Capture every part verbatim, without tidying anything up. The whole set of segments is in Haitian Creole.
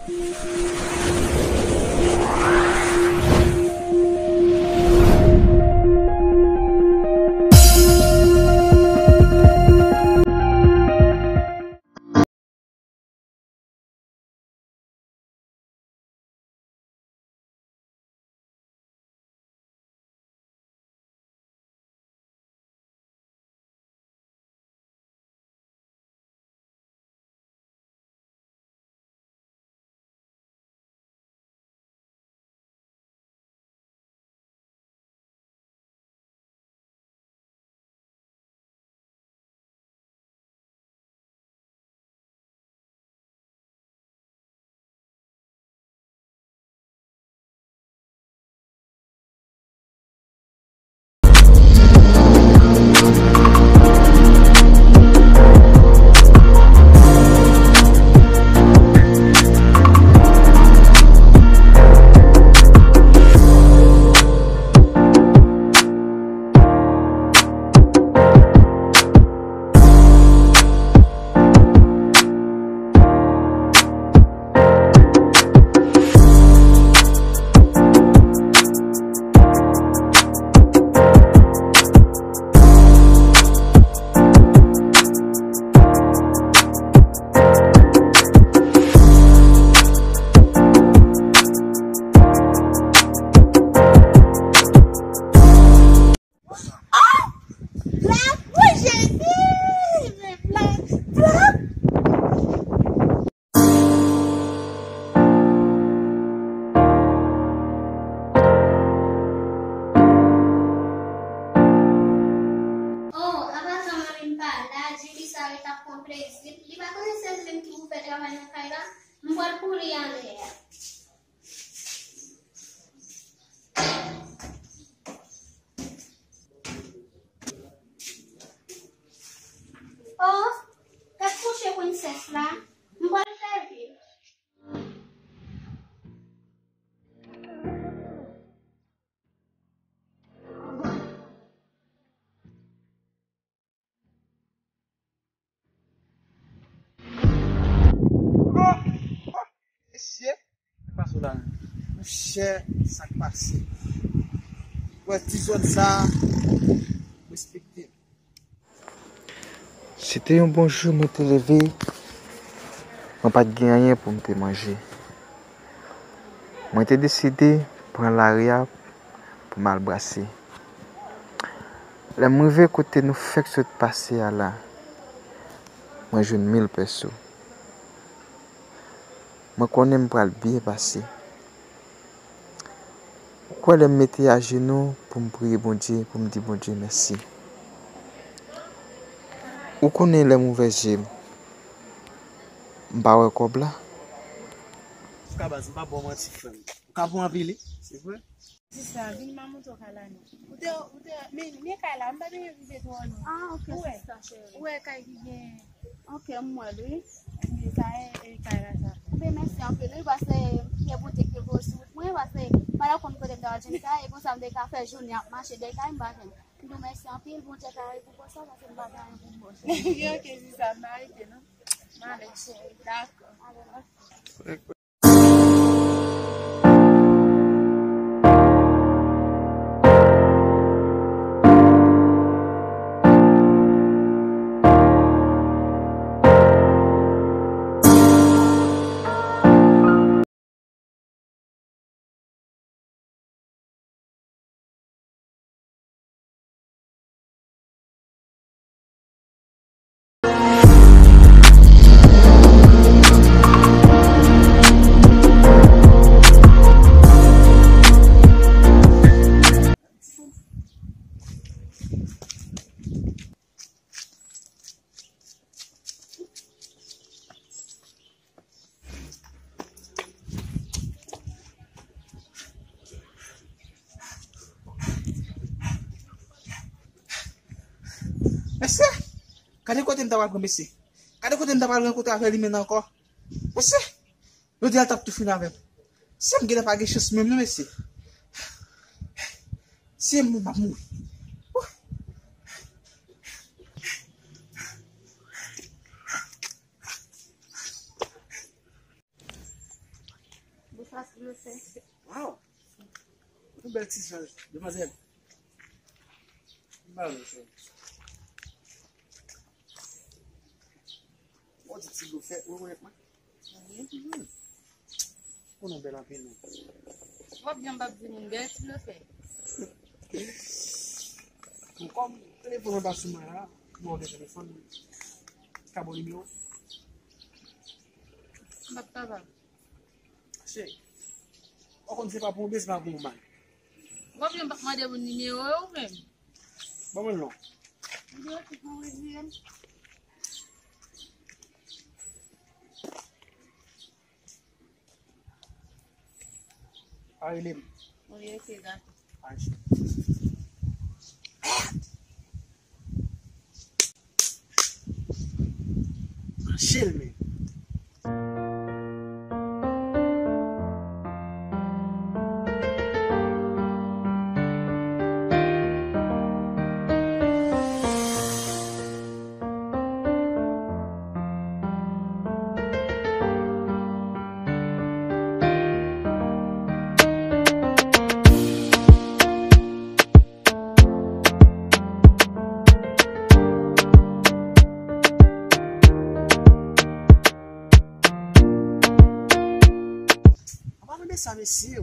Oh! Blak! Wi, Jezi! Men blak! Blak! Oh, apa tan manmi m pa la, Jimmy sa ret ap pran plezi. Li pa konnen se li menm ki pou fè travay nan kay la. M pral kouri ale a. Oh, tèt kouche prensès la. M pral fè vit. Mesye, sa k pase la menm? Monchè, sa k pase? Wè ti zòn sa a, respekte l. Se te yon bon jou, mwen te leve, mwen pa t gen anyen pou m te manje. Mwen te deside pran lari a pou m al brase. Lè m rive kote nou fèk sot pase a la, mwen jwenn mil pèso. Mwen konnen m pral byen pase. Ou kwè lè m mete ajenou pou m priye Bondye, pou m di Bondye mèsi? Ou konnen lè m ouvè je m, m pa wè kòb la. Antouka baz, m p ap ba w manti, frè m. Ou ka bon anpil wi. Se vre? Di sa, vin m a montre w kay la non. Ou te, ou te, men, men kay la, m pa te rive twò lwen. Ah, ok, sista cheri. Ou wè kay ki gen. Ok, m wè l wi. Ebyen, sa e, e kay la sa. Ebyen, mèsi anpil wi, paske se Bondye ki te voye w sou wout mwen, paske m pa t konn kote m ta pral jwenn kay, e konsa m te ka fè jounen ap mache dèyè kay, m pa jwenn. M di w mèsi anpil, Bondye ka rekonpanse w, paske m pa gen anyen pou m ba w. Ok, ok, sista, m arete non. M ale, cheri. Dakò. Ale, ok. Mesye, gade kote m ta pral pran mesye. Gade kote m ta pral rankontre avè li menm ankò. Mesye, jodi a l t ap tou fin avè m. Si m genlè pa gen chans menm non mesye. Si m, m ap mouri. Wouh. Ou sa sou le fè. Waw! Yon bèl ti jan, demwazèl. M ba ou, cheri. Yon ti ti blofè, ou rekonèt mwen? Wi. Hmm. Ou non bèl anpil, non. W ap janm p ap di moun bèl ti blofè. Bon, kòm telefòn mwen pa sou mwen la, m wè w gen telefòn, m ka ba w nimewo? M p ap kapab. Cheri, w konn se pa pou w byen, se pa pou w mal. W ap janm p ap mande moun nimewo yo ou menm? Ban mwen l non. Nimewo ki pou w di m. Pa rele m. Wi, ok, dakò. Anchèl. Anchèl, men. Apa tande sa, mesye.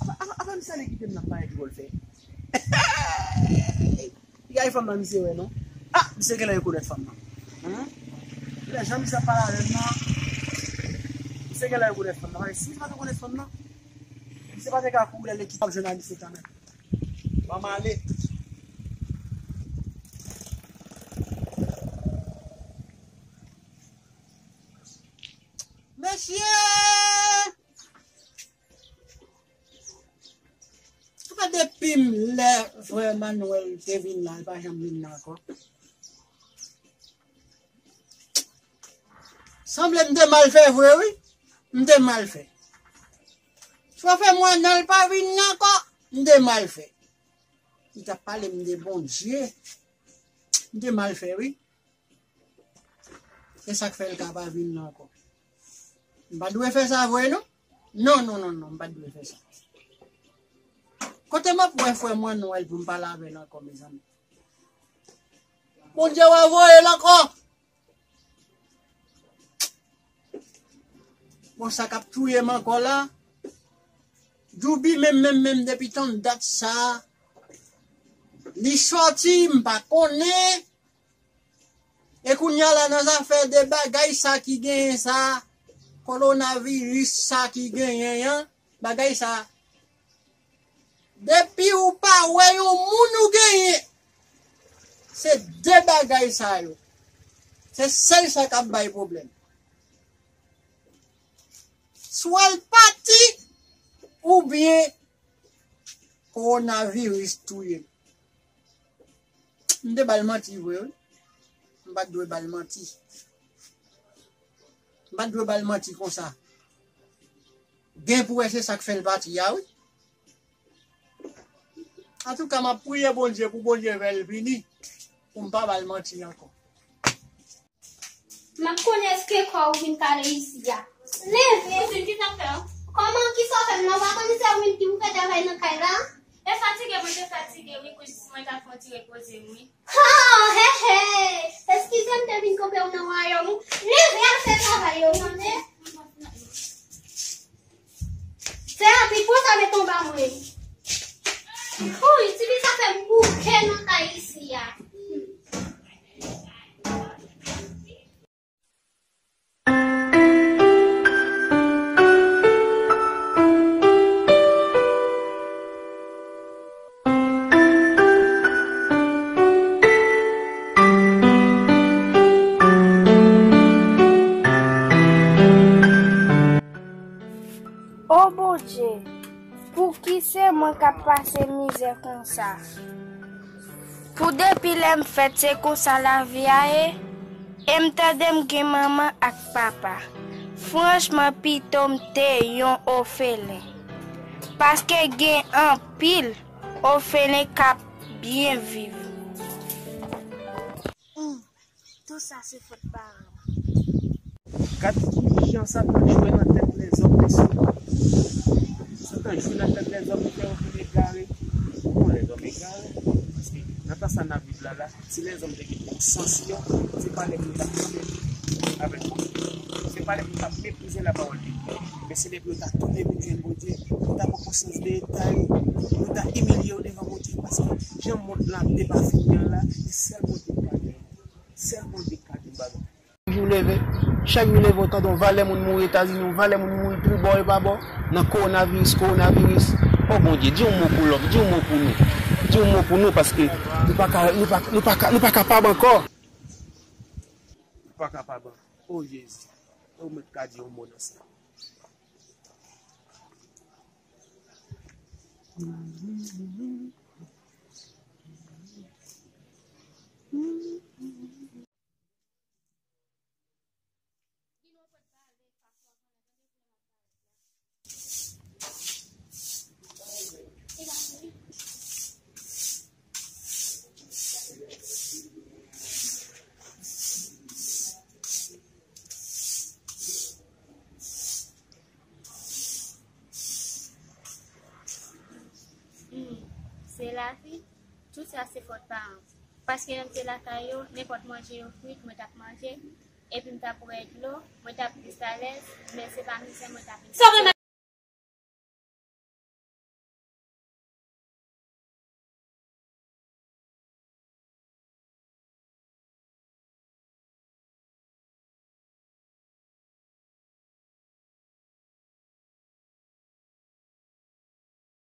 Apa, apa, apa misye ale kite m nan bagay ki pou l fè. Li gade fanm nan misye wè non. Ah, misye genlè rekonèt fanm nan. Hmm? Lè jan misye ap pale avè m nan, misye genlè rekonèt fanm nan. Paske si misye pa t rekonèt fanm nan, misye pa t ka kouri ale kite ap jwenn Alice kanmenm. Ban m ale. Mesye! Apa depi m lè frè Manuel te vin la, li pa janm vin la ankò? Sanble m te mal fè vre, wi. M te mal fè. Chofè mwen nan l pa vin ankò, m te mal fè. Li t ap pale m de Bondye. M te mal fè, wi. Se sa k fè l ka pa vin la ankò. M pa t dwe fè sa vre, non. Non, non, non, non, m pa t dwe fè sa. Kote m ap wè frè mwen Nwèl pou m pale avè l ankò, mezanmi? Bondye va voye l ankò. Bon, sa k ap touye m ankò la. Djoubi menm, menm, menm, depi tann dat sa, li sòti, m pa konnen. E kounye a la, nan zafè de bagay sa ki genyen sa, kowonaviris sa ki genyen an, bagay sa, depi ou pa wè yon moun ou genyen, se de bagay sa yo. Se sèl sa k ap bay pwoblèm. Swa l pati, oubyen kowonaviris touye l. M te ba l manti vre, wi. M pa t dwe ba l manti. M pa t dwe ba l manti konsa. Gen pou wè se sa k fè l pati a, wi. Antouka, m ap priye Bondye pou Bondye fè l vini, pou m pa ba l manti ankò. M ap konnen èske kò ou vin kale isi a. Leve! Kouzin, kisa w fè a? Kòman, kisa w fè? M pa konn se ou menm ki pou fè travay nan kay la? E fatige, mwen te fatige, wi, kouzin, mwen t ap fè yon ti repoze m, wi. Ha! He, he! Eskize m te vin kope w nan wayòm ou. Leve al fè travay ou, tande? Fè anpil pran sa met anba mwen. Houy, tifi sa fè m bouke nan kay isi a. O Bondye, pouki se mwen k ap pase mizè konsa? Pou depi lè m fèt se konsa lavi a ye? E m tande m gen manman ak papa. Franchman, pito m te yon ofelen. Paske gen anpil ofelen k ap byen viv. Tou sa se fòt paran mwen. Gad kijan Satan jwe nan tèt lèzòm, mesye. Satan jwe nan tèt lèzòm, li fè yo vin egare. Bon, lèzòm egare. Paske nan tan sa n ap viv la, la, si lèzòm te gen konsyansyon, se pa lè pou yo t ap meprize avèk Bondye. Se pa lè pou yo t ap meprize lapawòl de Dye. Men se lè pou yo ta tounen vin jwenn Bondye, pou yo ta pran konsyans de eta yo, pou yo ta imilye yo devan Bondye. Paske jan mond lan ap depafini an la, se sèl Bondye ki ka gen. Sèl Bondye ki ka gen bagay. Jou leve, chak jou leve, w tande yon valè moun mouri Etazini, yon valè moun mouri tribò e pabò, nan kowonaviris, kowonaviris. O Bondye, di yon mo pou lòm, di yon mo pou nou. Di yon mo pou nou, paske nou pa ka, nou pa, nou pa ka, nou pa kapab ankò. Nou pa kapab ankò. O Jezi, ou mèt ka di yon mo nan sa. Hmm, se lavi, tout sa se fòt paran. Paske lè m te lakay yo, nenpòt manje yo frit, mwen t ap manje, epi m t ap bwè dlo, mwen t ap plis alèz, men se pa mizè mwen t ap